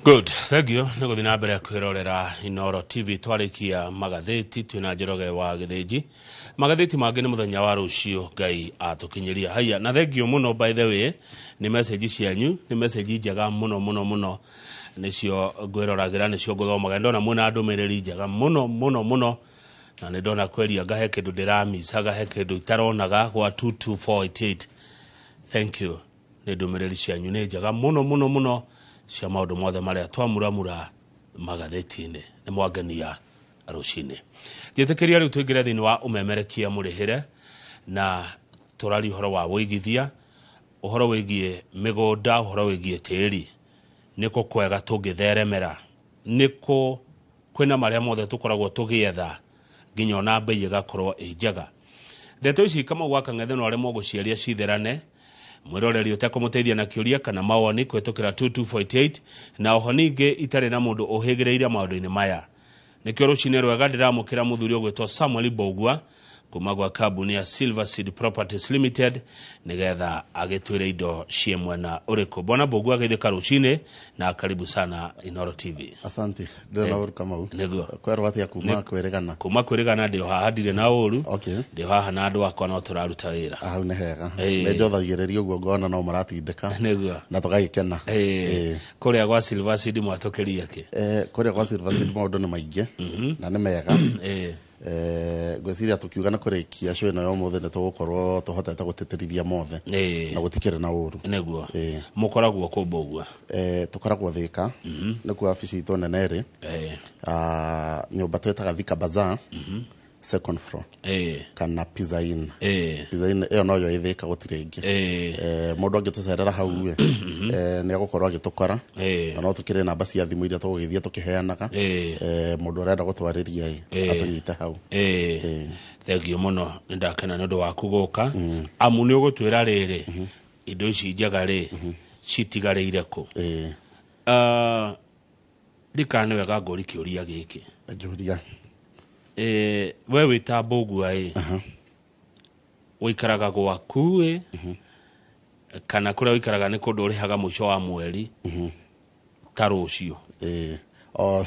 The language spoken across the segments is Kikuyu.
Good, thank you. Nĩ gũthiĩ na mbere kwĩrorera Inoro TV. Twarĩkia magathĩti twĩna Njoroge wa Gĩthĩnji. Magathĩti mangĩ nĩ mũthenya wa rũciũ Ngai atũkinyĩria. Haiya, na thank you mũno by the way nĩ message cianyu, nĩ message njega mũno mũno mũno. Nĩcio ngwĩroragĩra, nĩcio ngũthomaga. Ndona mwĩna ndũmĩrĩri njega mũno mũno mũno. Na nĩ ndona kweria ngahe kĩndũ ndĩramicaga, he kĩndũ itaronaga gwa 22488. Thank you. Nĩ ndũmĩrĩri cianyu nĩ njega mũno mũno mũno cia maũndũ mothe marĩa twamuramura magathĩti-inĩ. Nĩ mwangenia rũcinĩ. Njĩtĩkĩria rĩu tũingĩre thĩinĩ wa ũmemerekia mũrĩhĩre na tũraria ũhoro wa wũigithia, ũhoro wĩgiĩ mĩgũnda, ũhoro wĩgiĩ tĩri. Nĩ kũ kwega tũngĩtheremera? Nĩ kũ kwĩna marĩa mothe tũkoragwo tũgĩetha nginya ona mbei ĩgakorwo ĩ njega? Ndeto ici Kamau wa Kang'ethe no aremwo gũciaria citherane. Mwĩroreri ũtekũmũteithia na kĩũria kana mawoni kũhĩtũkĩra 2248 na oho ningĩ itarĩ na mũndũ ũhĩgĩrĩire maũndũ-inĩ maya. Nĩkĩo rũcinĩ rwega ndĩramũkĩra mũthuri ũgwĩtwo Samuel Mbũgua kuma gwa kambuni ya Silver Seed Properties Limited nigetha agĩtwĩre indo ciĩ mwena ũrĩkũ. Bwana Mbũgua geithĩka rũcinĩ na karibu sana Inoro TV. Asante, ndĩrĩ na ũru Kamau. Nĩguo. Kwerwo atĩa kuma kwĩrĩgana? Kuma kwĩrĩgana ndĩ o haha ndirĩ na ũru. Okay. Ndĩ o haha na andũ akwa no tũraruta wĩra. Hau nĩ hega. Ĩĩ. Nĩ njothagĩrĩria ũguo ngona no maratindĩka. Nĩguo. Na tũgagĩkena. Ĩĩ. Kũrĩa gwa Silver Seed mwatũkĩria kĩ? Kũrĩa gwa Silver Seed maũndũ nĩ maingĩ na nĩ mega. Ngwĩciria tũkiuga nĩ kũrĩkia show ĩno ya ũmũthĩ nĩ tũgũkorwo tũhotete gũtĩtĩrithia mothe. Na gũtikĩrĩ na ũru. Nĩguo. Mũkoragwo kũ Mbũgua? Tũkoragwo Thĩka. Nĩkuo wabici itũ nene ĩrĩ. Nyũmba twĩtaga Thika Bazaar. Second floor. Kana Pizza Inn. Pizza Inn ĩyo noyo ĩ Thĩka gũtirĩ ĩngĩ. Mũndũ angĩtũcerera hau ĩ, nĩ egũkorwo agĩtũkora. Na no tũkĩrĩ namba cia thimũ iria tũgũgĩthiĩ tũkĩheanaga. Mũndũ ũrenda gũtwarĩria ĩ, atũnyite hau. Thengiũ mũno, nĩ ndakena nĩ ũndũ waku gũka. Amu nĩ ũgũtwĩra rĩrĩ, indo ici njega rĩ, citigarĩire kũ? Ndikana nĩ wega ngũri kĩũria gĩkĩ. Njũria. We wĩ ta Mbũgua ĩ, ũikaraga gwaku ĩ, kana kũrĩa ũikaraga nĩ kũndũ ũrĩhaga mũico wa mweri ta rũciũ? O,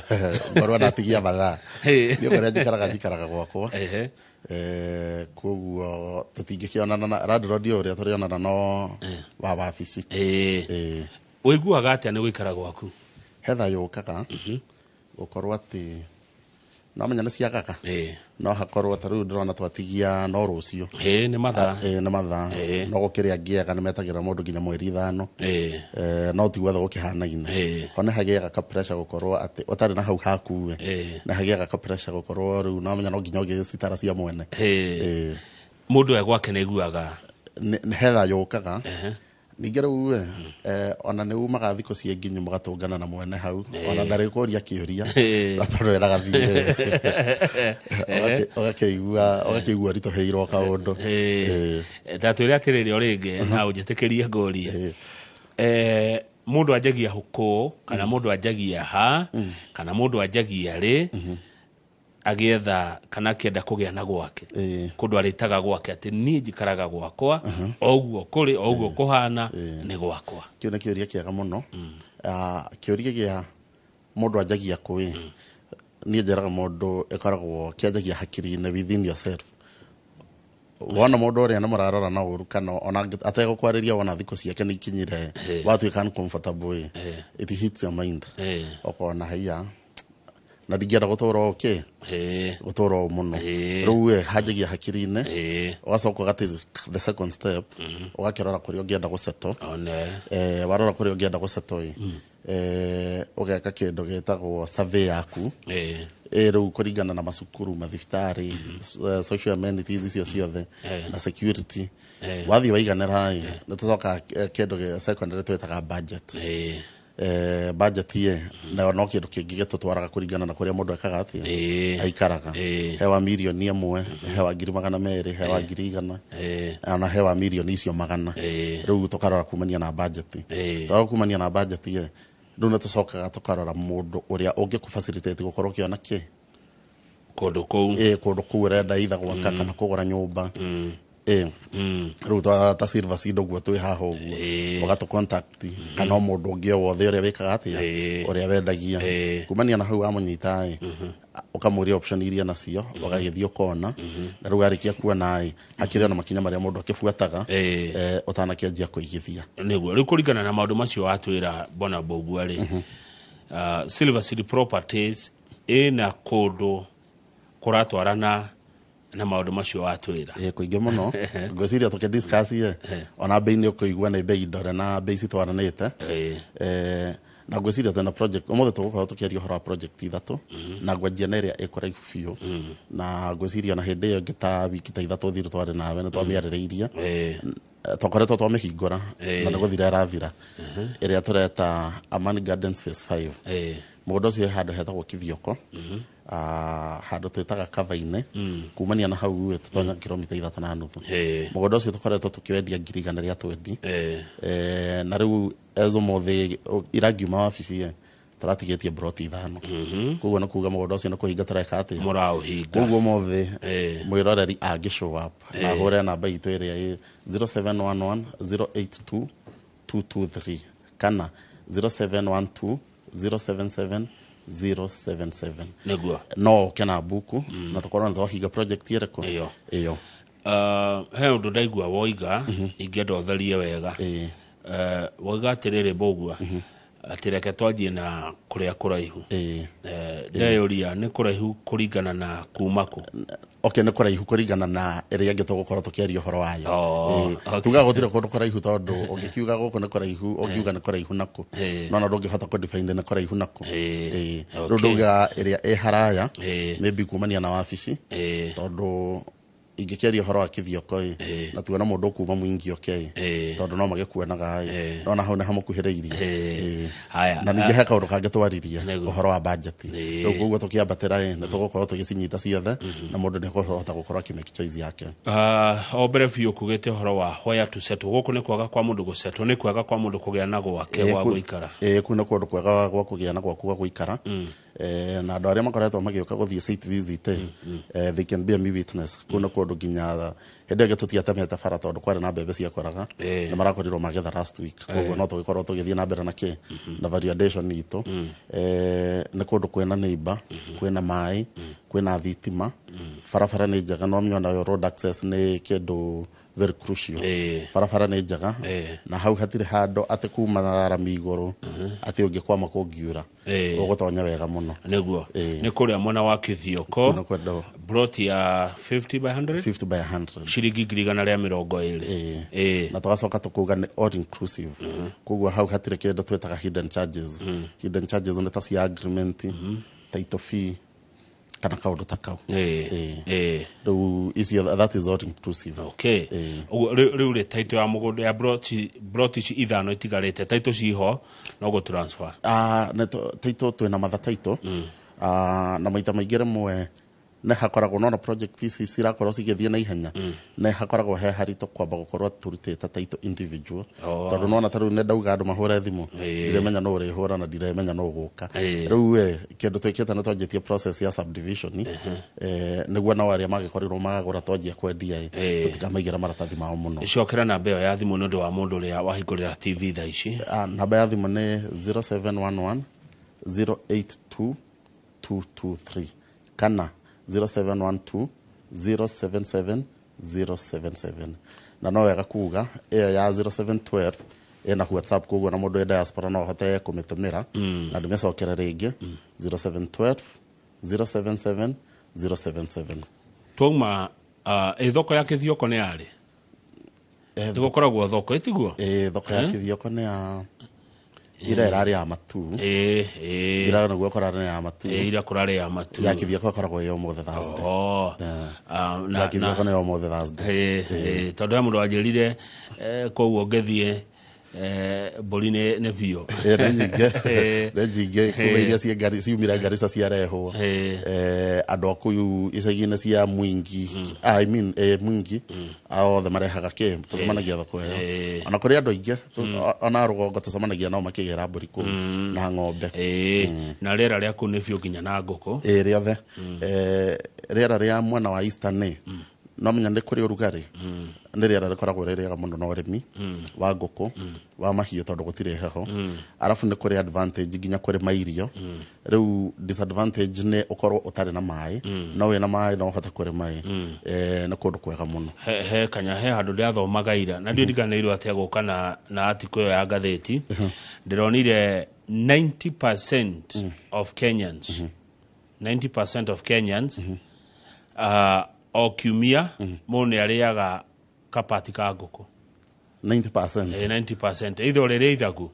ngorwo ndatigia mathaa. Niĩ kũrĩa njikaraga, njikaraga gwakwa. Koguo tũtingĩkĩonana na landlord ũrĩa tũrĩonana no wa wabici. Ũiguaga atĩa nĩ gũikara gwaku? He thayũ ũkaga gũkorwo atĩ no menya nĩ ciagaga. No hakorwo ta rĩu ndĩrona twatigia no rũciũ. Nĩ mathaa. Nĩ mathaa. No gũkĩrĩ angĩ ega nĩ metagĩrĩra mũndũ nginya mweri 5. No ti guothe gũkĩhanaine. Ho nĩ hagĩaga ka pressure gũkorwo atĩ ũtarĩ na hau haku ĩ. Nĩ hagĩaga ka pressure gũkorwo rĩu no menya no nginya ũgĩcitara cia mwene. Mũndũ e gwake nĩ aiguaga. Nĩ he thayũ ũkaga. Ningĩ rĩu ĩ, ona nĩ umaga thikũ ciĩ nginyu mũgatũngana na mwene hau. Ona ndarĩkũria kĩũria. Na tondũ wĩraga thiĩ. Ũgakĩigua ũritũhĩirwo kaũndũ. Ta twĩre atĩrĩrĩ o rĩngĩ, na ũnjĩtĩkĩrie ngũrie. Mũndũ anjagia kũ, kana mũndũ anjagia ha, kana mũndũ anjagia rĩ, agĩetha kana akĩenda kũgĩa na gwake. Kũndũ arĩtaga gwake atĩ niĩ njikaraga gwakwa, o ũguo kũrĩ, o ũguo kũhana, nĩ gwakwa. Kĩu nĩ kĩũria kĩega mũno. Kĩũria gĩa mũndũ anjagia kũ ĩ, niĩ njĩraga mũndũ ĩkoragwo kĩanjagia hakiri-inĩ within yourself. Wona mũndũ ũrĩa nĩ mũrarora na ũru kana ona ategũkwarĩria wona thikũ ciake nĩ ikinyire, watuĩka uncomfortable ĩ, it hits your mind. Ũkona haiya, na ndingĩenda gũtũra ũũ kĩ? Gũtũra ũũ mũno. Rĩu ĩ, hanjagia hakiri-inĩ. Ũgacoka ũgatake the second step, ũgakĩrora kũrĩa ũngĩenda gũsettle. Warora kũrĩa ũngĩenda gũsettle ĩ, ũgeka kĩndũ gĩtagwo survey yaku. Rĩu kũringana na macukuru, mathibitarĩ, social amenities icio ciothe, na security. Wathiĩ waiganĩra ĩ, nĩ tũcokaga kĩndũ gĩa secondary twĩtaga budget. Budget ĩ, nayo no kĩndũ kĩngĩ gĩtũtwaraga kũringana na kũrĩa mũndũ ekaga atĩa? Aikaraga. He wa mirioni 1, he wa 200,000, he wa 100,000, ona he wa mirioni icio 100. Rĩu tũkarora kumania na budget. Twarora kumania na budget ĩ, rĩu nĩ tũcokaga tũkarora mũndũ ũrĩa ũngĩkũ facilitate gũkorwo ũkĩona kĩ? Kũndũ kũu. Kũndũ kũu ũrenda either gwaka kana kũgũra nyũmba. Ĩ rĩu ta Silver Seed ũguo twĩ haha ũguo, ũgatũ contact kana o mũndũ ũngĩ o wothe ũrĩa wĩkaga atĩa, ũrĩa wendagia. Kumania na hau wamũnyita ĩ, ũkamũria option iria nacio, ũgagĩthiĩ ũkona, na rĩu warĩkia kuona ĩ, hakĩrĩ ona makinya marĩa mũndũ akĩbuataga ũtanakĩanjia kũigithia. Nĩguo rĩu kũringana na maũndũ macio watwĩra, bwana Mbũgua rĩ, Silver City Properties ĩna kũndũ kũratwarana na maũndũ macio watwĩra? Ĩ, kũingĩ mũno. Ngwĩciria tũkĩdiscuss ĩ, ona bei nĩ ũkũigua nĩ bei ndore na bei citwaranĩte. Na ngwĩciria twĩna project ũmũthĩ, tũgũkorwo tũkĩaria ũhoro wa project ithatũ, na ngwanjia na ĩrĩa ĩ kũraihu biũ, na ngwĩciria ona hĩndĩ ĩyo ĩngĩ ta wiki ta 3 thiru twarĩ nawe nĩ twamĩarĩrĩirie. Twakoretwo twamĩhingũra na nĩ gũthira ĩrathira, ĩrĩa tũreta Amani Gardens Phase 5. Mũgũnda ũcio wĩ handũ hetagwo Kithioko, handũ twĩtaga Kavainĩ. Kumania na hau ĩ, tũtonya kilomita 3.5. Mũgũnda ũcio tũkoretwo tũkĩwendia 120,000. Na rĩu as ũmũthĩ irangiuma wabici ĩ, tũratigĩtie broti 5. Koguo nĩ kuga mũgũnda ũcio nĩ kũhinga tũreka atĩa? Mũraũhinga. Koguo ũmũthĩ mwĩroreri angĩ show up na ahũre namba itũ ĩrĩa ĩ 0711 082 223 kana 0712 077 077. No ũke na mbuku na tũkorwo nĩ twahinga project ĩrĩkũ? Ĩyo. Ĩyo. He ũndũ ndaigua woiga ingĩenda ũtherie wega. Woiga atĩrĩrĩ, Mbũgua, atĩ reke twanjie na kũrĩa kũraihu. Ndeyũria nĩ kũraihu kũringana na kuma kũ? Okay, nĩ kũraihu kũringana na ĩrĩa ĩngĩ tũgũkorwo tũkĩaria ũhoro wayo. Oh, okay. Tugaga gũtirĩ kũndũ kũraihu, tondũ ũngĩkiuga gũkũ nĩ kũraihu, ũngiuga nĩ kũraihu nakũ? No na ndũngĩhota kũ-define nĩ kũraihu nakũ. Rĩu ndauga ĩrĩa ĩ haraya, maybe kumania na wabici, tondũ ingĩkĩaria ũhoro wa Kĩthioko ĩ, na tuona mũndũ ũkuma mũingĩ oke ĩ, tondũ no magĩkuonaga ĩ, nona hau nĩ hamũkuhĩrĩirie. Haya. Na ningĩ he kaũndũ kangĩ twaririe, ũhoro wa budget. Rĩu koguo tũkĩambatĩra ĩ, nĩ tũgũkorwo tũgĩcinyita ciothe na mũndũ nĩ ekũhota gũkorwo akĩmake choice yake. O mbere biũ kugĩte ũhoro wa where to settle, gũkũ nĩ kwaga kwa mũndũ gũsettle, nĩ kwega kwa mũndũ kũgĩa na gwake gwa gũikara? Ĩ, kũu nĩ kũndũ kwega gwa kũgĩa na gwaku gwa gũikara. Na andũ arĩa makoretwo magĩũka gũthiĩ site visit, they can bear me witness, kũu nĩ kũndũ nginya hĩndĩ ĩngĩ tũtiatemete bara tondũ kwarĩ na mbembe ciakoraga. Nĩ marakorirwo magetha last week, koguo no tũgĩkorwo tũgĩthiĩ na mbere na kĩ na value addition itũ. Nĩ kũndũ kwĩna neighbor, kwĩna maĩ, kwĩna thitima, barabara nĩ njega. No mĩona road access nĩ kĩndũ very crucial. Barabara nĩ njega na hau hatirĩ handũ atĩ kuma rami igũrũ atĩ ũngĩkwama kũngiura, ũgũtonya wega mũno. Nĩ kũrĩa mwena wa Kĩthioko. Kũu kwendwo. Plot ya 50 by 100. 50 by 100. Ciringi 120,000. Na tũgacoka tũkuga nĩ all inclusive, koguo hau hatirĩ kĩndũ twĩtaga hidden charges. Hidden charges nĩ ta cia agreement, title fee kana kaũndũ ta kau. Rĩu icio, that is all inclusive. Okay. Ũguo rĩu rĩ, title ya mũgũnda ya broti ici 5 itigarĩte, title ciho no gũ transfer? Ah, nĩ title twĩna matha title. Ah, na maita maingĩ rĩmwe nĩ hakoragwo nona project ici cirakorwo cigĩthiĩ na ihenya, nĩ hakoragwo he haritũ kwamba gũkorwo tũrutĩte title individual. Tondũ nona ta rĩu nĩ ndauga andũ mahũre thimũ, ndiremenya nũ ũrĩhũra na ndiremenya nũ ũgũka. Rĩu ĩ, kĩndũ twĩkĩte nĩ twanjĩtie process ya subdivision, nĩguo nao arĩa magĩkorirwo magagũra twanjia kwendia ĩ, tũtikamaigĩra maratathi mao mũno. Cokera namba ĩyo ya thimũ nĩ ũndũ wa mũndũ ũrĩa wahingũrĩra TV thaa ici. Ah, namba ya thimũ nĩ 0711 082 223 kana 0712 077 077. Na no wega kuga ĩyo ya 0712 ĩna WhatsApp, koguo na mũndũ wĩ diaspora no ahote kũmĩtũmĩra. Na ndĩmĩcokere rĩngĩ, 0712 077 077. Twauma ĩ thoko ya Kĩthioko nĩ yarĩ? Nĩ gũkoragwo thoko ĩtiguo? Ĩ, thoko ya Kĩthioko nĩ ya ira ĩrarĩ ya matu. Ĩ ĩ. Ira nĩguo kũrarĩ ya matu. Ĩ, ira kũrarĩ ya matu. Ya Kĩthioko ĩkoragwo ĩ ũmũthĩ Thursday. Oh. Ah, Ya Kĩthioko nĩ ũmũthĩ Thursday. Ĩ, tondũ he mũndũ wanjĩrire, koguo ngĩthiĩ, mbũri nĩ biũ. Ĩ, nĩ nyingĩ, nĩ nyingĩ kuma iria ciumire Garissa ciarehwo. Andũ a kũu icagi-inĩ cia Mwingi, I mean, Mwingi othe marehaga kĩ tũcemanagia thoko ĩyo. Ona kũrĩ andũ aingĩ ona rũgongo tũcemanagia nao makĩgĩra mbũri kũu na ng'ombe. Na rĩera rĩa kũu nĩ biũ nginya na ngũkũ. Ĩ, rĩothe. Rĩera rĩa mwena wa Eastern nĩ No menya nĩ kũrĩ ũrugarĩ, nĩ rĩera rĩkoragwo rĩ rĩega mũno na ũrĩmi wa ngũkũ, wa mahiũ, tondũ gũtirĩ heho. Arabu nĩ kũrĩ advantage nginya kũrĩma irio. Rĩu disadvantage nĩ ũkorwo ũtarĩ na maĩ, no wĩna maĩ no ũhote kũrĩma ĩ. Nĩ kũndũ kwega mũno. He kanya he handũ ndĩrathomaga ira na ndiũriganĩirwo atĩa gũka na article ĩyo ya ngathĩti. Ndĩronire 90% of Kenyans, 90% of Kenyans, o kiumia mũndũ nĩ arĩaga kapati ka ngũkũ. 90%? 90%, either ũrĩrĩa ithagu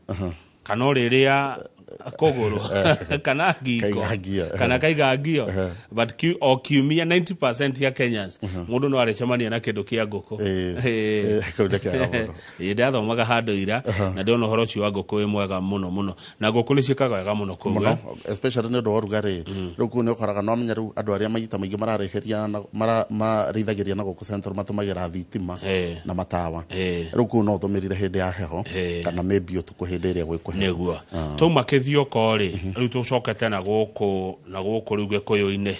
kana ũrĩrĩa kũgũrũ kana ngingo. Kaigangio. Kana kaigangio, but o kiumia 90% ya Kenyans mũndũ no arĩcemania na kĩndũ kĩa ngũkũ. Kau nĩ kega mũno. Ndathomaga handũ ira na ndĩrona ũhoro ũcio wa ngũkũ wĩ mwega mũno mũno, na ngũkũ nĩ ciĩkaga wega mũno kũu. Mũno. Especially nĩ ũndũ wa ũrugarĩ. Rĩu kũu nĩ ũkoraga, no menya rĩu andũ arĩa maita maingĩ mararĩhĩria na marĩithagĩria na gũkũ central matũmagĩra thitima na matawa. Rĩu kũu no ũtũmĩrire hĩndĩ ya heho kana maybe ũtukũ hĩndĩ ĩrĩa gwĩ kũhehu. Nĩguo twauma Kĩthioko rĩ, rĩu tũcokete na gũkũ na gũkũ rĩu Gĩkũyũ-inĩ.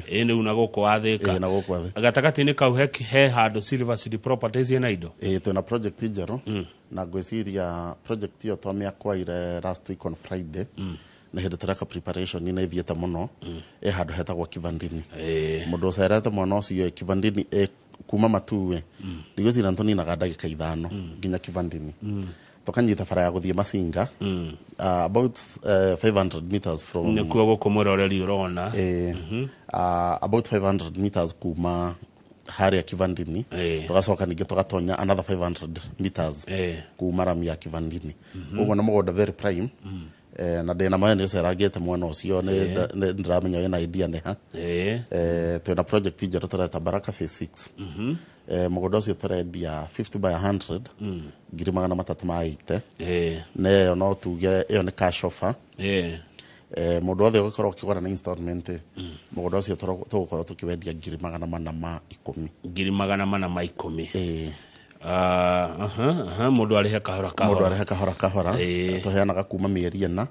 Ĩ rĩu na gũkũ wathĩka. Ĩĩ, na gũkũ Thika. Gatagatĩ-inĩ kau he handũ Silver City Properties ĩna indo. Ĩĩ, twĩna project njerũ na ngwĩciria project ĩyo twamĩakwaire last week on Friday. Nĩ hĩndĩ tũreka preparation nĩ ĩthiĩte mũno. Ĩ handũ hetagwo Kivandini. Mũndũ ũcerete mwena ũcio, Kivandini ĩ kuma Matuĩ, ndigwĩciria nĩtũninaga ndagĩka 5 nginya Kivandini. Tũkanyita bara ya gũthiĩ Masinga, about 500 meters from Nĩkuo gũkũ mwĩroreri ũrona. About 500 meters kuma harĩa Kivandini. Tũgacoka ningĩ tũgatonya another 500 meters kuma rami ya Kivandini. Koguo nĩ mũgũnda very prime. Na ndĩna maĩ nĩ ũcerangĩte mwena ũcio, nĩ ndĩramenya wĩna idea nĩ ha. Twĩna project njerũ tũreta Baraka Phase 6. Mũgũnda ũcio tũrendia 50 by 100 380,000. Na ĩyo no tuge ĩyo nĩ cash offer. Mũndũ wothe ũgũkorwo ũkĩgũra na installment, mũgũnda ũcio tũgũkorwo tũkĩwendia 410,000. 410,000? Ĩĩ. Aha, aha, mũndũ arĩhe kahora Mũndũ kahora. Arĩhe kahora kahora. Tũheanaga kuma mĩeri 4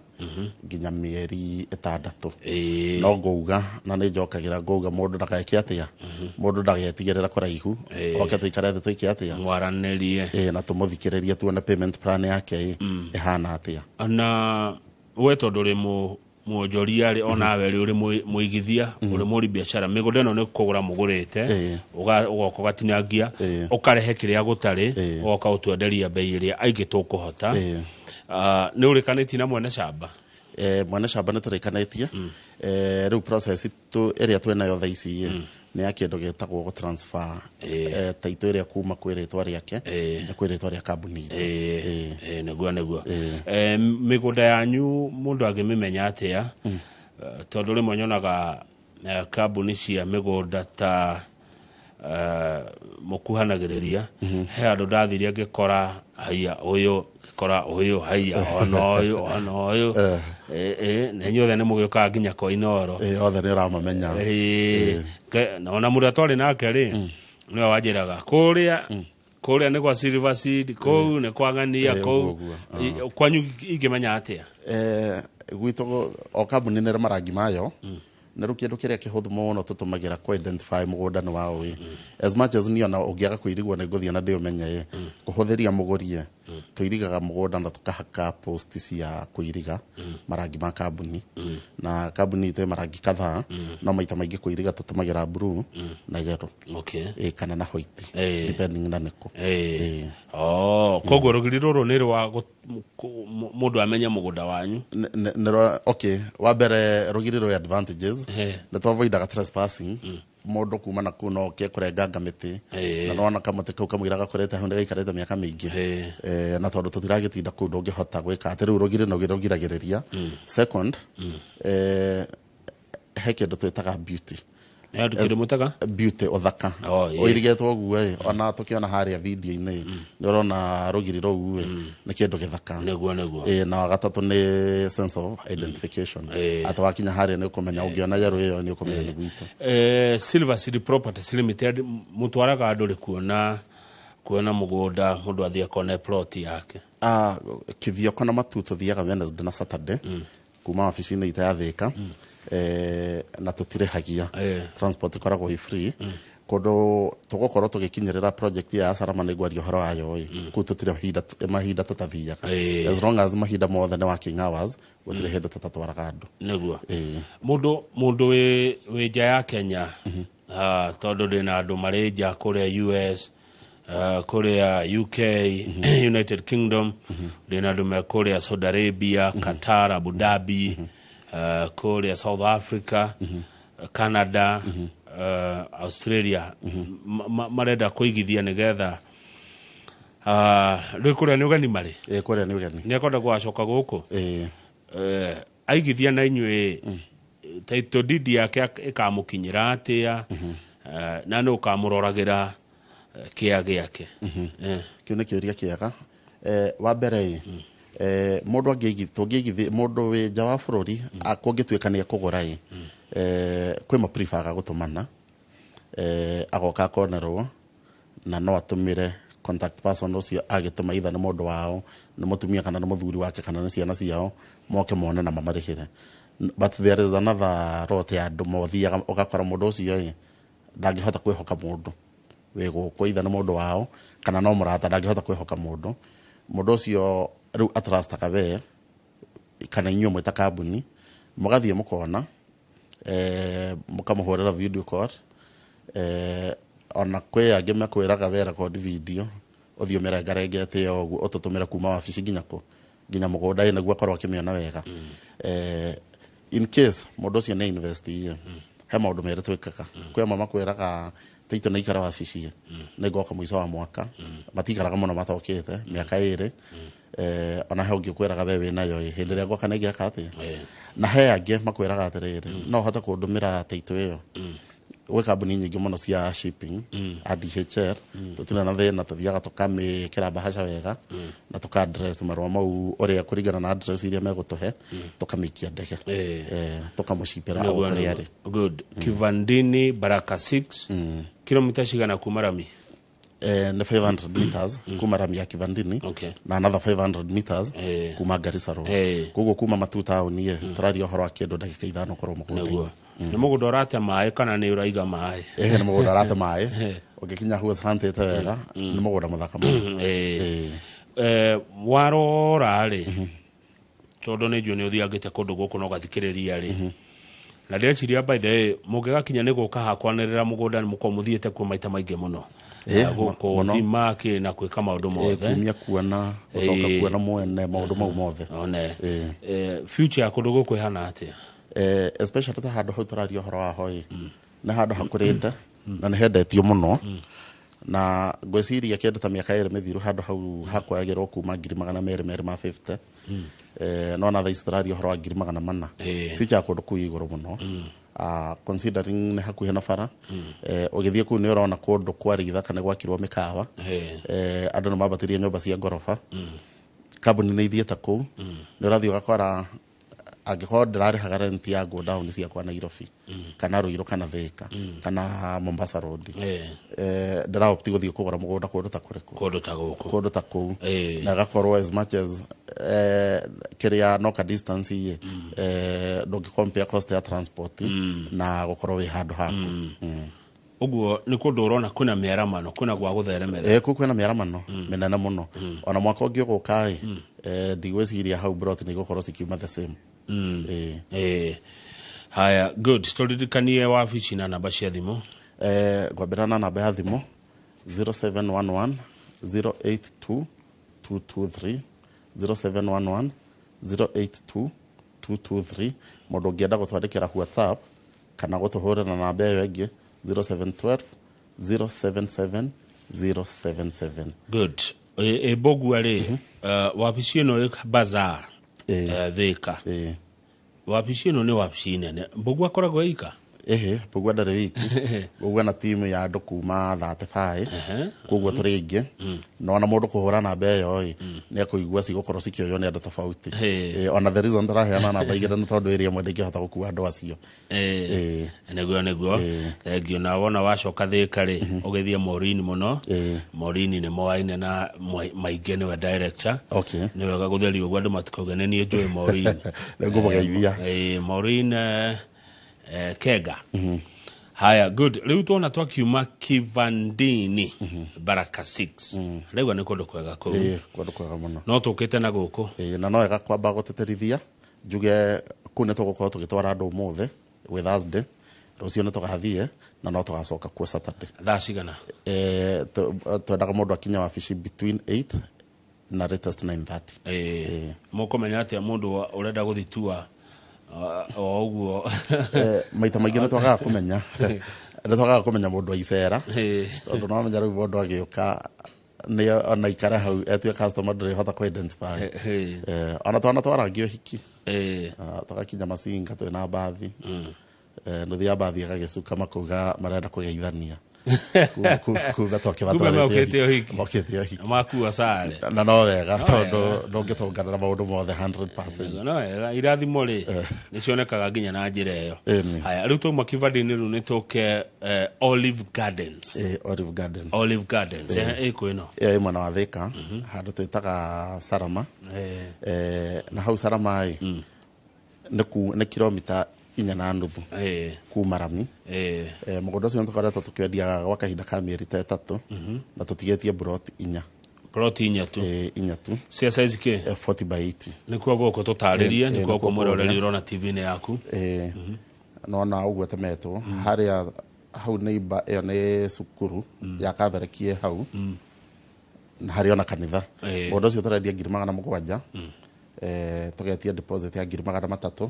nginya mĩeri 6. No ngũuga na nĩ njokagĩra ngũuga, mũndũ ndageke atĩa, mũndũ ndagetigĩrĩra kũraihu, oke tũikare thĩ tũike atĩa. Mwaranĩrie. Ĩĩ, na tũmũthikĩrĩrie tuone payment plan yake ĩ ĩhana atĩa. Na we tondũ ũrĩ mwonjoria rĩ, onawe rĩ ũrĩ mũigithia, ũrĩ mũri biacara, mĩgũnda ĩno nĩ kũgũra mũgũrĩte, ũgoka ũgatinangia, ũkarehe kĩrĩa gũtarĩ, ũgoka ũtwenderia bei ĩrĩa aingĩ tũkũhota. Ah, nĩ ũrĩkanĩtie na mwene camba? Mwene camba nĩ tũrĩkanĩtie. Rĩu process tu ĩrĩa twĩnayo thaa ici ĩ, nĩ ya kĩndũ gĩtagwo gũ transfer title ĩrĩa kuma kwĩ rĩtwa rĩake nginya kwĩ rĩtwa rĩa kambuni itũ. Nĩguo mĩgũnda yanyu mũndũ angĩmĩmenya atĩa? Tondũ rĩmwe nyonaga kambuni cia mĩgũnda ta mũkuhanagĩrĩria, he handũ ndathire ngĩkora haiya ũyũ, ngĩkora ũyũ, haiya ona ũyũ, ona ũyũ. Na inyuothe nĩ mũgĩũkaga nginya kwa Inooro. Ĩĩ, othe nĩ ũramamenya. Na ona mũrĩa twarĩ nake rĩ, nĩwe wanjĩraga kũrĩa kũrĩa nĩ kwa Silver Seed, kũu nĩ kwa ng'ania, kũu. Ũguo, ũguo. Kwanyu ingĩmenya atĩa? Gwitũ o kambuni nĩ ĩrĩ marangi mayo. Na rĩu kĩndũ kĩrĩa kĩhũthũ mũno tũtũmagĩra kũ identify mũgũnda nĩ waũ ĩ, as much as niĩ ona ũngĩaga kũirigwo nĩ ngũthiĩ na ndĩũmenye ĩ, kũhũthĩria mũgũri ĩ, tũirigaga mũgũnda na tũkahaka post cia kũiriga marangi ma kambuni. Na kambuni itũ ĩ marangi kadhaa, no maita maingĩ kũiriga tũtũmagĩra blue na yellow. Ĩ, kana na white, depending na nĩkũ. Oh, koguo rũgiri rũrũ nĩ rwa mũndũ amenye mũgũnda wanyu. Okay, wa mbere rũgiri rwĩ advantages. Nĩ twavoidaga trespassing, mũndũ kuma na kuu no oke kũrenganga mĩtĩ. Na nona kamũtĩ kau kamũira gakũrĩte hau nĩ gaikarĩte mĩaka mĩingĩ. Na tondũ tũtiragĩtinda kũu, ndũngĩhota gwĩka atĩ rĩu rũgiri no rũgiragĩrĩria. Second, he kĩndũ twĩtaga beauty. Nĩ handũ kĩndũ mũtaga Beauty, ũthaka. Oh, ĩĩ. Ũirigĩtwo ũguo ĩ, ona tũkĩona harĩa video-inĩ nĩ ũrona rũgiri rũu ĩ nĩ kĩndũ gĩthaka. Nĩguo. Ĩĩ, na wa gatatũ nĩ sense of identification, atĩ wakinya harĩa nĩ ũkũmenya, ũngĩona yellow ĩyo nĩ ũkũmenya nĩ gwitũ. Silver City Properties Limited, mũtwaraga andũ rĩ kuona mũgũnda, mũndũ athiĩ akone plot yake? Ah, Kithioko na Matu tũthiaga Wednesday na Saturday kuma wabici-inĩ itũ ya Thĩka, na tũtirĩhagia. Transport ĩkoragwo ĩ free. Kũndũ tũgũkorwo tũgĩkinyĩrĩra project ya Salama nĩ ngwaria ũhoro wayo ĩ, kũu tũtirĩ mahinda tũtathiaga. As long as mahinda mothe nĩ working hours, gũtirĩ hĩndĩ tũtatwaraga andũ. Nĩguo. Ĩĩ. Mũndũ wĩ nja ya Kenya, tondũ ndĩna andũ marĩ nja kũrĩa US, kũrĩa UK, United Kingdom, ndĩna andũ me kũrĩa Saudi Arabia, Qatar, Abu Dhabi, kũrĩa South Africa, Canada, Australia, marenda kũigithia nĩgetha rĩu kũrĩa nĩ ũgeni marĩ. Ĩĩ, kũrĩa nĩ ũgeni. Nĩ ekwenda gũgacoka gũkũ. Ĩĩ. Aigithia na inyuĩ, title deed yake ĩkamũkinyĩra atĩa, na nĩ ũkamũroragĩra kĩa gĩake? Kĩu nĩ kĩũria kĩega. Wa mbere ĩ, mũndũ tũngĩigithia mũndũ wĩ nja wa bũrũri, kũngĩtuĩka nĩ ekũgũra ĩ, kwĩ mapreferga gũtũmana, agoka akonerwo, na no atũmĩre contact person ũcio agĩtũma, either nĩ mũndũ wao, nĩ mũtumia kana nĩ mũthuri wake kana nĩ ciana ciao, moke mone na mamarĩhĩre. But there is another route ya andũ mothiaga, ũgakora mũndũ ũcio ĩ ndangĩhota kwĩhoka mũndũ wĩ gũkũ, either nĩ mũndũ wao kana no mũrata, ndangĩhota kwĩhoka mũndũ. Mũndũ ũcio rĩu atrustaga we kana inyuĩ mwĩ ta kambuni, mũgathiĩ mũkona, mũkamũhũrĩra video call, ona kwĩ angĩ mekwĩraga we record video, ũthiĩ ũmĩrengarengete ũguo, ũtũtũmĩre kuma wabici nginya kũ nginya mũgũnda ĩ, nĩguo akorwo akĩmĩona wega. In case mũndũ ũcio nĩ invest ĩ, he maũndũ merĩ twĩkaga. Kwĩ amwe makwĩraga title nĩ ikara wabici ĩ, nĩ ngoka mũico wa mwaka, matikaraga mũno matokĩte mĩaka 2. Ona he ũngĩ ũkwĩraga we wĩnayo ĩ, hĩndĩ ĩrĩa ngoka nĩ ngeka atĩa. Na he angĩ makwĩraga atĩrĩrĩ, no ũhote kũndũmĩra title ĩyo gwĩ kambuni nyingĩ mũno cia shipping a DHL, tũtirĩ na thĩna, tũthiaga tũkamĩkĩra bahasha wega na tũka address marũa mau ũrĩa kũringana na address iria megũtũhe, tũkamĩikia ndege, tũkamũcipĩra o kũrĩa arĩ. Good. Kivandini Baraka 6, kilomita cigana kuma rami? Nĩ 500 meters kuma rami ya Kivandini na another 500 meters kuma Garissa Road. Koguo kuma Matu town ĩ, tũraria ũhoro wa kĩndũ ndagĩka 5 ũkorwo mũgũnda-inĩ. Nĩguo. Nĩ mũgũnda ũrate maĩ kana nĩ ũraiga maĩ? Ĩhĩ, nĩ mũgũnda ũrate maĩ, ũngĩkinya hau ũcantĩte wega, nĩ mũgũnda mũthaka mũno. Warora rĩ, tondũ nĩ njũĩ nĩ ũthiangĩte kũndũ gũkũ na ũgathikĩrĩria rĩ, na ndĩreciria, by the way, mũngĩgakinya nĩ gũka hakwanĩrĩra mũgũnda, nĩ mũkorwo mũthiĩte kuo maita maingĩ mũno. Gũkũ Mũno. thima kĩ na gwĩka maũndũ mothe. Kumia kuona, gũcoka kuona mwene, maũndũ mau mothe. One. Future ya kũndũ gũkũ ĩhana atĩa? Especially ta handũ hau tũraria ũhoro waho ĩ, nĩ handũ hakũrĩte na nĩ hendetio mũno, na ngwĩciria kĩndũ ta mĩaka 2 mĩthiru handũ hau hakwagĩrwo kuma ngiri magana merĩ merĩ ma 50, no na thaa ici tũraria ũhoro wa ngiri magana 4. Future ya kũndũ kũu igũrũ mũno. Considering nĩ hakuhĩ na bara, ũgĩthiĩ kũu nĩ ũrona kũndũ kwarĩ ithaka nĩ gwakirwo mĩkawa, andũ nĩ mambatirie nyũmba cia ngoroba, kambuni nĩ ithiĩte kũu, nĩ ũrathiĩ ũgakora angĩkorwo ndĩrarĩhaga rent ya go down ciakwa Nairobi kana Ruiru kana Thika kana Mombasa Road, ndĩraopti gũthiĩ kũgũra mũgũnda kũndũ ta kũrĩkũ? Kũndũ ta gũkũ. Kũndũ ta kũu, na gakorwo as much as kĩrĩa no ka distance ĩ, ndũngĩ compare cost ya transport na gũkorwo wĩ handũ haku. Ũguo nĩ kũndũ ũrona kwĩna mĩaramano, kwĩna gwa gũtheremera. Kũu kwĩna mĩaramano mĩnene mũno. Ona mwaka ũngĩ ũgũka ĩ, ndigwĩciria hau brot nĩ igũkorwo cikiuma the same. Haya, good. Tũririkanie wabici na namba cia thimũ. Ngwambĩra na namba ya thimũ 0711 082 223, 0711 082 223. Mũndũ ũngĩenda gũtwandĩkĩra WhatsApp kana gũtũhũrĩra na namba ĩyo ĩngĩ 0712 077 077. Good. Ĩ Mbũgua rĩ, wabici ĩno ĩ Bazaar, Thika. Wabici ĩno nĩ wabici nene. Mbũgua akoragwo ika? Ĩhĩ, Mbũgua ndarĩ wiki, Mbũgua na timu ya andũ kuma 35, koguo tũrĩ aingĩ, na ona mũndũ kũhũra namba ĩyo ĩ, nĩ ekũigua cigũkorwo cikĩoywo nĩ andũ tofauti. Ona the reason tũraheana namba igĩrĩ nĩ tondũ ĩrĩa ĩmwe ndĩngĩhota gũkua andũ acio. Nĩguo. Thengiũ. Na wona wacoka Thika rĩ, ũgĩthiĩ Morini mũno. Morini nĩ moaine na maingĩ, nĩwe director. Nĩ wega gũtheria ũguo andũ matikauge nĩ niĩ njũĩ Morini. Nĩ ngũmũgeithia. Maureen Kenga. Haya, good. Rĩu tuona twakiuma Kivandini, Baraka 6, rĩu nĩ kũndũ kwega kũu. Ĩĩ, kũndũ kwega mũno. No tũkĩte na gũkũ. Ĩĩ, na no wega kwamba gũtĩtĩrithia njuge kũu nĩ tũgũkorwo tũgĩtwara andũ ũmũthĩ gwĩ Thursday, rũciũ nĩ tũgathiĩ na no tũgacoka kuo Saturday. Thaa cigana? Twendaga mũndũ akinye wabici between 8 na latest 9:30. Ĩĩ. Mũkũmenya atĩa mũndũ ũrenda gũthitua o ũguo? Maita maingĩ nĩ twagaga kũmenya mũndũ aicera, tondũ no menya rĩu mũndũ agĩũka nĩ ona ikare hau etue customer, ndũrĩhota kũ identify. Ona twana twarangi ũhiki, tũgakinya macinga twĩna mbathi. Nuthu ya mbathi ĩgagĩcuka makauga marenda kũgeithania. Kuga Kumbe mokĩte ũhiki. Mokĩte ũhiki. Makua sare. Na no wega, tondũ ndũngĩtũngana na maũndũ mothe 100%. No wega, irathimo rĩ nĩ cionekaga nginya na njĩra ĩyo. Ĩni. Haya, rĩu twauma Kivandini, rĩu nĩ tũke Olive Gardens. Olive Gardens. Olive Gardens ĩkũ ĩno? Ĩyo ĩ mwena wa Thika, handũ twĩtaga Sarama. Na hau Sarama ĩ nĩ kilomita 4.5 kuma rami. Mũgũnda ũcio nĩ tũkoretwo tũkĩendia gwa kahinda ka mĩeri ta 3 na tũtigĩtie buroti 4. Ploti 4 tu? 4 tu. Cia size kĩ? 40 by 80. Nĩkuo gũkũ tũtarĩrie. Nĩkuo Nĩkuo gũkũ mwĩroreri kũrĩa. ũrona TV-inĩ yaku. Nona ũguo temetwo harĩa hau neighbor ĩyo nĩ cukuru ya Catholic ĩ hau na harĩ ona kanitha. Mũgũnda ũcio tũrendia 700,000, tũgetia deposit ya 300,000,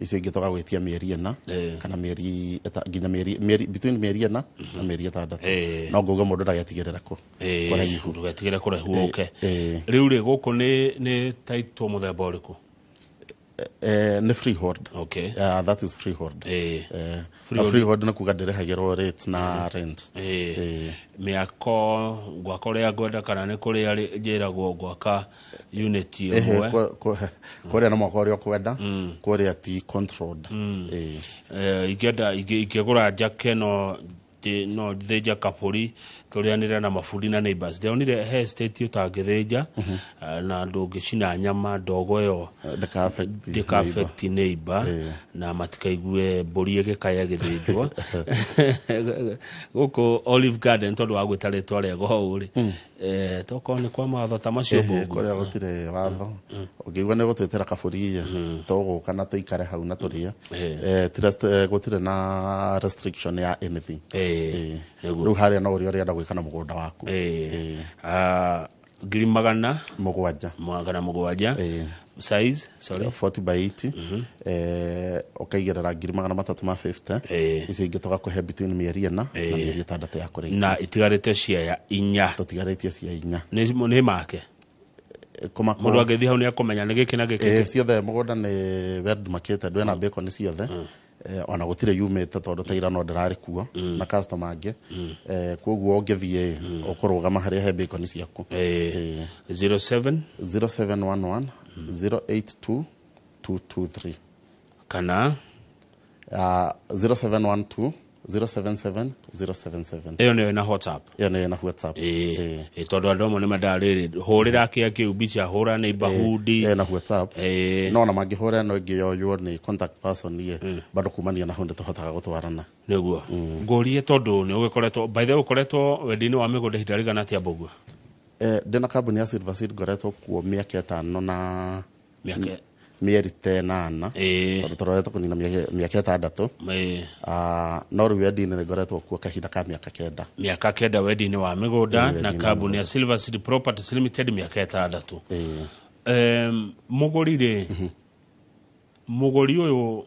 icio ingĩ tũgagwĩtia mĩeri 4 kana nginya mĩeri between mĩeri 4 na mĩeri 6. No ngauga mũndũ ndagetigĩrĩre kũ kũraihu. Ndũgetigĩre kũraihu ũke. Rĩu rĩ, gũkũ nĩ taitũ mũthemba ũrĩkũ? Nĩ freehold. Yeah, that is freehold. Freehold. Na freehold nĩ kuga ndĩrĩhagĩrwo rates na rent. Mĩako ngwaka ũrĩa ngwenda kana nĩ kũrĩa njĩragwo ngwaka unit ĩmwe? Kũrĩa na mwaka ũrĩa ũkwenda, kũrĩa ti controlled. Ingĩenda ingĩgũra njake no thĩnja kabũri tũrĩanĩre na mabundi na neighbors. Ndĩronire he estate ũtangĩthĩnja, na ndũngĩcina nyama ndogo ĩyo ndĩka affect ndĩka affect neighbor na matikaigue mbũri ĩgĩkaya ĩgĩthĩnjwo. Gũkũ Olive Garden, tondũ wa gwĩta rĩtwa rĩega ũũ rĩ, tokorwo nĩ kwa mawatho ta macio mbũngũ. Kũrĩa gũtirĩ watho, ũngĩigua nĩ gũtwĩtĩra kabũri tũgũka na tũikare hau na tũrĩe. Gũtirĩ na restriction ya anything. Nĩguo. Rĩu harĩa no ũrĩa ũrenda gwĩka na mũgũnda waku. Ngiri magana 7. 700. Size, sorry? 40 by 80, ũkaigĩrĩra 350,000, icio ingĩ tũgakũhe between mĩeri 4 na mĩeri 6 ya kũrĩkia. Na itigarĩte ciaya 4. Tũtigarĩtie cia 4. Nĩ make Kũmakwo. Mũndũ angĩthiĩ hau nĩ akũmenya nĩ gĩkĩ na gĩkĩ. Ciothe mũgũnda nĩ well demarcated, wĩna bacon ciothe. Ona gũtirĩ yumĩte tondũ ta ira no ndĩrarĩ kuo na customer angĩ. Koguo ũngĩthiĩ ũkũrũgama harĩa he bacon ciaku. 07 0711 082 223. Kana? 0712 077 077. Ĩyo nĩyo ĩna WhatsApp? Ĩyo nĩyo na WhatsApp. Tondũ andũ amwe nĩ mendaga rĩrĩ, hũrĩra kĩa kĩu mbica, hũra neighborhood. Ĩyo na WhatsApp. No ona mangĩhũra ĩno ĩngĩ yoywo nĩ contact person ĩ bado kumania na hau nĩ tũhotaga gũtwarana. Nĩguo ngũrie, tondũ nĩ ũgĩkoretwo, by the way, ũkoretwo wendi-inĩ wa mĩgũnda ihinda rĩigana atĩa, Mbũgua? Ndĩna kambuni ya Silver Seed ngoretwo kuo mĩaka 5 na mĩaka mĩeri ta 8, tondũ tũrorete kũnina mĩaka 6. No rĩu wendi-inĩ nĩ ngoretwo kuo kahinda ka mĩaka 9. Mĩaka 9 wendi-inĩ wa mĩgũnda na wendi-inĩ wa kambuni ya Silver Seed Properties Limited mĩaka 6. Mũgũri rĩ, mũgũri ũyũ,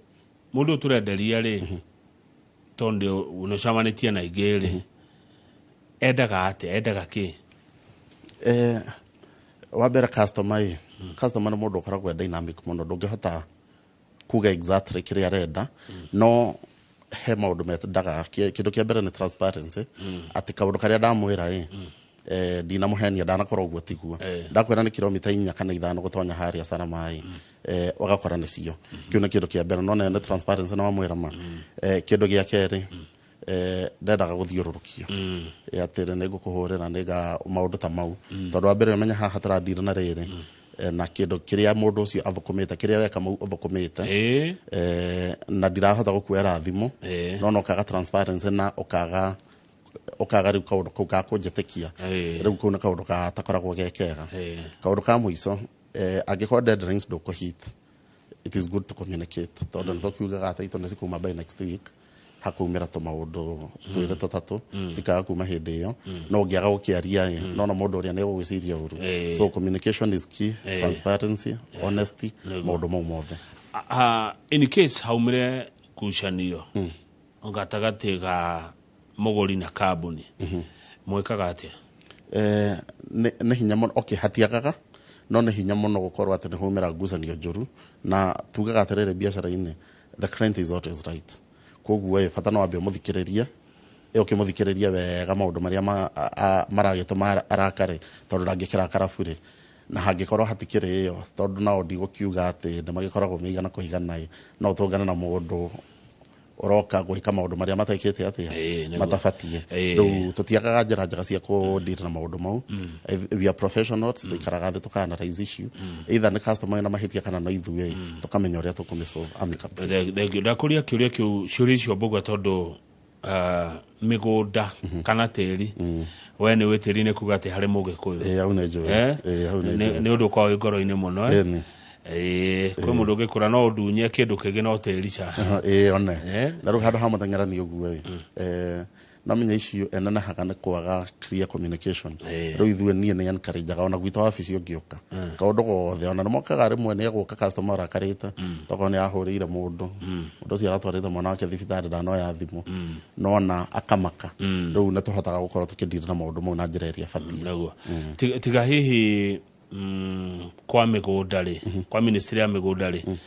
mũndũ ũyũ tũrenderia rĩ, tondũ nĩ ũcamanĩtie na ingĩ rĩ, endaga atĩa, endaga kĩ? Wa mbere customer ĩ, customer nĩ mũndũ ũkoragwo e dynamic mũno, ndũngĩhota kuga exactly kĩrĩa arenda, no he maũndũ mendaga. Kĩndũ kĩa mbere nĩ transparency, atĩ kaũndũ karĩa ndamwĩra ĩ, ndinamũhenia, ndanakorwo ũguo tiguo. Ndakwĩra nĩ kilomita 4 kana 5 gũtonya harĩa Sarama ĩ, ũgakora nĩcio. Kĩu nĩ kĩndũ kĩa mbere, no nĩ transparency na wamwĩra ma. Kĩndũ gĩa kerĩ, ndendaga gũthiũrũrũkio. Atĩ nĩ ngũkũhũrĩra nĩnga maũndũ ta mau, tondũ wa mbere ũmenye haha tũrandira na rĩrĩ. Na kĩndũ kĩrĩa mũndũ ũcio athũkũmĩte, kĩrĩa weka ũthũkũmĩte, na ndirahota gũkuoera thimũ, no ũkaga transparency na ũkaga rĩu kaũndũ kau ga kũnjĩtĩkia. Rĩu kau nĩ kaũndũ gatakoragwo ge kega. Kaũndũ ka mũico, angĩkorwo deadlines ndũkũhit, it is good to communicate, tondũ nĩ tũkiugaga atĩ itũ nĩ cikuma by next week, hakumĩra tũmaũndũ twĩrĩ tũtatũ, cikaga kuma hĩndĩ ĩyo. No ũngĩaga gũkĩaria ĩ, nona mũndũ ũrĩa nĩ egũgwĩciria ũru. So communication is key, transparency, honesty, maũndũ mau mothe. In case haumire ngucanio gatagatĩ ga mũgũri na kambuni, mwĩkaga atĩa? Nĩ hinya mũno, okay, hatiagaga, no nĩ hinya mũno gũkorwo atĩ nĩ haumĩra ngucanio njũru. Na tugaga atĩrĩrĩ, biacara-inĩ the client is always right. Koguo ĩ bata no wambe ũmũthikĩrĩrie, ũkĩmũthikĩrĩria wega maũndũ marĩa maragĩtũma arakare, tondũ ndangĩkĩrakara burĩ. Na hangĩkorwo hatikĩrĩ ĩyo, tondũ nao ndigũkiuga atĩ nĩ magĩkoragwo meigana kũhigana ĩ, no ũtũngane na mũndũ ũroka gwĩka maũndũ marĩa matekĩte atĩa, matabatiĩ. Rĩu tũtiagaga njĩra njega cia kũdeal na maũndũ mau. We are professionals, tũikaraga thĩ tũka-analyze issue, either nĩ customer wĩna mahĩtia kana no ithuĩ, tũkamenya ũrĩa tũkũmĩsolve amicably. Thank you. Ndakũria kĩũria kĩu, ciũria icio, Mbũgua, tondũ mĩgũnda kana tĩri, we nĩ wĩ tĩri, nĩ kuga atĩ harĩ mũgĩkũyũ. Ĩĩ, hau nĩ njũĩ. Ĩĩ, hau nĩ njũĩ. Nĩ ũndũ ũkoragwo wĩ ngoro-inĩ mũno, eh? Ĩni. Ĩĩ, kwĩ mũndũ ũngĩkũra no ũndunye kĩndũ kĩngĩ no tĩri ca. Ĩĩ, one. Eh? Na rĩu handũ ha mũteng'erani ũguo ĩ, no menya issue ĩnenehaga nĩ kwaga clear communication. Rĩu ithuĩ, niĩ nĩ encourageaga ona gwitũ wabici, ũngĩũka kaũndũ gothe, ona nĩ mokaga rĩmwe, nĩ egũka customer ũrakarĩte, tokorwo nĩ ahũrĩire mũndũ, mũndũ ũcio aratwarĩte mwana wake thibitarĩ, ndanoya thimũ, nona akamaka. Rĩu nĩ tũhotaga gũkorwo tũkĩdeal na maũndũ mau na njĩra ĩrĩa ĩbatiĩ. Naguo tiga hihi kwa mĩgũnda rĩ, kwa ministry ya mĩgũnda rĩ,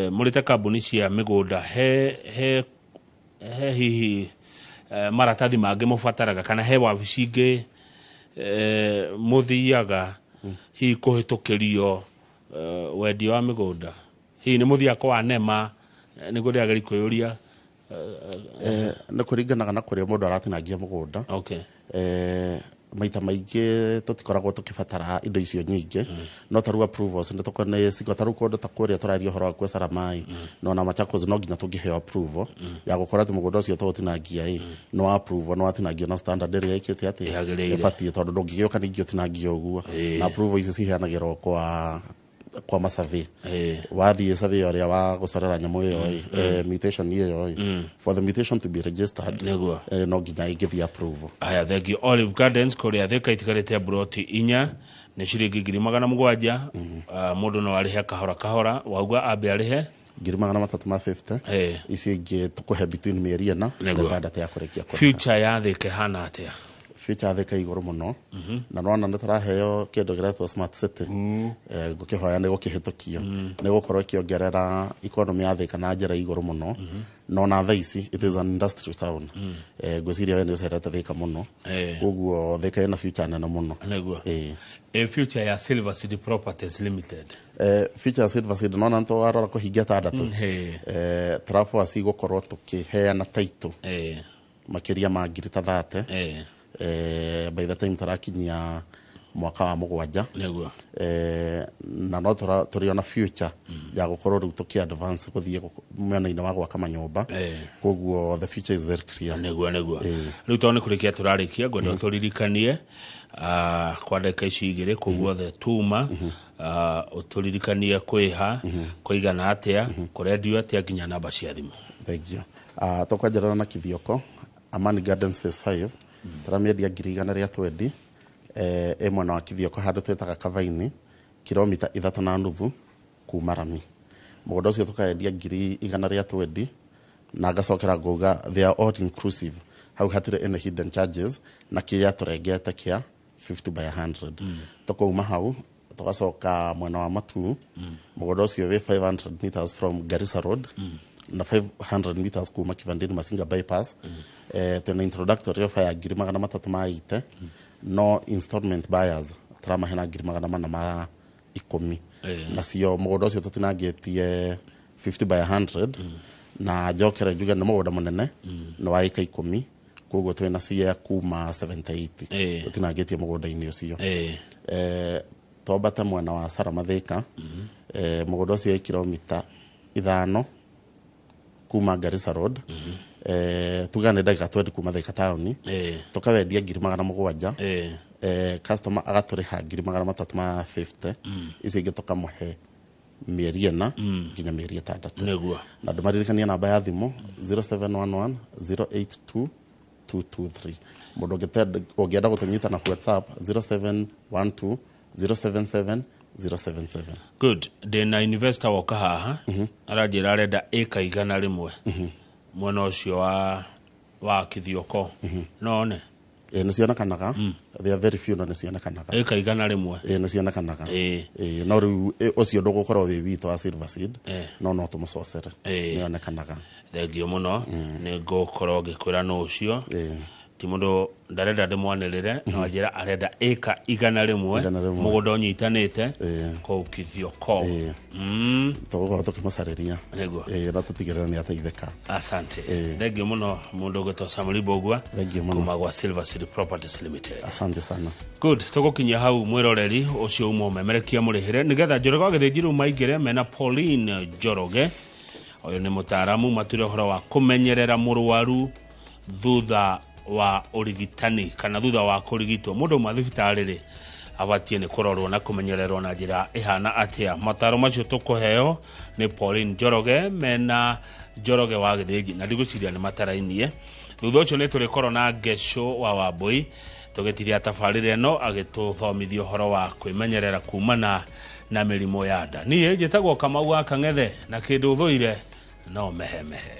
mũrĩte kambuni cia mĩgũnda, he hihi maratathi mangĩ mũbataraga, kana he wabici ingĩ mũthiaga hihi kũhĩtũkĩrio wendia wa mĩgũnda? Hihi nĩ mũthiaga kwa NEMA? Nĩguo ndĩrageria kwĩyũria. Nĩ kũringanaga na kũrĩa mũndũ aratinangia mũgũnda. Maita maingĩ tũtikoragwo tũkĩbatara indo icio nyingĩ, no ta rĩu approvals nĩ tũkorwo ciko ta rĩu kũndũ ta kũrĩa tũraria ũhoro wa Kwesara mai no na Machakos, no nginya tũngĩheo approval ya gũkorwo atĩ mũgũnda ũcio tũgũtinangia ĩ nĩ wa approval, nĩ watinangio na standard ĩrĩa ĩkĩte atĩ Yagĩrĩire. ĩbatiĩ, tondũ ndũngĩgĩũka ningĩ ũtinangie ũguo. Na approval ici ciheanagĩrwo kwa masurvey. Wathiĩ survey ũrĩa wa gũcorera nyamũ ĩyo ĩ, mutation ĩyo ĩ, for the mutation to be registered, no nginya ĩngĩthiĩ approval. Haya, thank you. Olive Gardens kũrĩa Thika itigarĩte mburoti inya, nĩ ciringi 700,000. Mũndũ no arĩhe kahora kahora, wauga ambe arĩhe 350,000. Icio ingĩ tũkũhe between mĩeri 4 na 6 ya kũrĩkia kũrĩha. Future ya Thika ĩhana atĩa? Future ya Thika igũrũ mũno, na nona nĩ tũraheo kĩndũ kĩretwo smart city. Ngũkĩhoya nĩ gũkĩhĩtũkio, nĩ gũkorwo ĩkĩongerera economy ya Thika na njĩra igũrũ mũno. No na thaa ici it is an industrial town. Ngwĩciria we nĩ ũcerete Thika mũno. Koguo Thika ĩna future nene mũno. Future ya Silver City Properties Limited? Future ya Silver City, nona nĩ twarora kũhingia tandatũ. Tũraboa gũkorwo tũkĩheana title makĩria ma ngiri ta 30 by the time tũrakinyia mwaka wa 7. Na no tũrĩ ona future ya gũkorwo rĩu tũkĩ advance gũthiĩ mwena-inĩ wa gwaka manyũmba. Koguo the future is very clear. Nĩguo. Rĩu tondũ nĩ kũrĩkia tũrarĩkia, ngwenda ũtũririkanie kwa ndagĩka ici igĩrĩ kũu guothe tuma, ũtũririkanie kwĩha kũigana atĩa, kũrendio atĩa, nginya namba cia thimũ. Thank you. Tũkwanjĩrĩra na Kithioko, Amani Gardens phase 5, tũramĩendia 120,000. Ĩ mwena wa Kithioko, handũ twĩtaga Kavaini, kilomita 3.5 kuma rami. Mũgũnda ũcio tũkaendia 120,000, na ngacokera ngauga they are all inclusive, hau hatirĩ any hidden charges, na kĩrĩa tũrengete kĩa 50 by 100. Tũkauma hau tũgacoka mwena wa Matu. Mũgũnda ũcio wĩ 500 meters from Garissa Road na 500 meters kuma Kivandini Masinga bypass. Twĩna introductory offer ya 380,000, no installment buyers tũramahe na 410,000. Nacio mũgũnda ũcio tũtinangĩtie 50 by 100, na njokere njuge nĩ mũgũnda mũnene, nĩ wa ĩka 10, koguo twĩna cia kuma 78 tũtinangĩtie mũgũnda-inĩ ũcio. Twambate mwena wa Salama Thika. Mũgũnda ũcio wĩ kilomita 5 kuma Garissa Road. Tuga nĩ ndagĩka 20 kuma Thika taũni. Tũkawendia 700,000. Customer agatũrĩha 350,000, icio ingĩ tũkamũhe mĩeri 4 nginya mĩeri 6. Na ndũmaririkanie namba ya thimũ 0711 082 223. Mũndũ ũngĩenda gũtũnyita na WhatsApp, 0712 077 077. Good. Ndĩna investor woka haha, aranjĩra arenda ĩka 100 mwena ũcio wa Kithioko, no one? Ĩ, nĩ cionekanaga. They are very few, no nĩ cionekanaga. Ĩka 100. Ĩ, nĩ cionekanaga. Ĩ, no rĩu ũcio ndũgũkorwo wĩ witũ wa Silver Seed, no tũmũcocere. Nĩ onekanaga. Thengio mũno, nĩ ngũkorwo ngĩkwĩra nũ ũcio. Ti mũndũ ndarenda ndĩmwanĩrĩre, no anjĩra arenda ĩka 100. 100. Mũgũnda ũnyitanĩte kũu Kithioko. Tũgũkorwo tũkĩmũcarĩria. Ĩ, na tũtigĩrĩre nĩ ateithĩka. Asante. Thengio mũno, mũndũ ũgwĩtwo Samuel Mbũgua Thengio mũno. kuma gwa Silver City Properties Limited. Asante sana. Good. Tũgũkinyia hau, mwĩroreri ũcio uma ũmemerekia mũrĩhĩre nĩgetha Njoroge wa Gĩthĩnji rĩu maingĩre mena Pauline Njoroge. Ũyũ nĩ mũtaaramu mature ũhoro wa kũmenyerera mũrwaru thutha wa ũrigitani kana thutha wa kũrigitwo. Mũndũ ũmwe thibitarĩ rĩ, abatiĩ nĩ kũrorwo na kũmenyererwo na njĩra ĩhana atĩa? Mataro macio tũkũheo nĩ Pauline Njoroge mena Njoroge wa Gĩthĩnji, na ndigwĩciria nĩ matarainie. Thutha ũcio nĩ tũrĩkorwo na Ngeco wa Wambũi tũgĩtiria tabarĩra ĩno, agĩtũthomithia ũhoro wa kwĩmenyerera kumana na mĩrimũ ya nda. Niĩ njĩtagwo Kamau wa Kang'ethe, na kĩndũ thũire no mehemehe.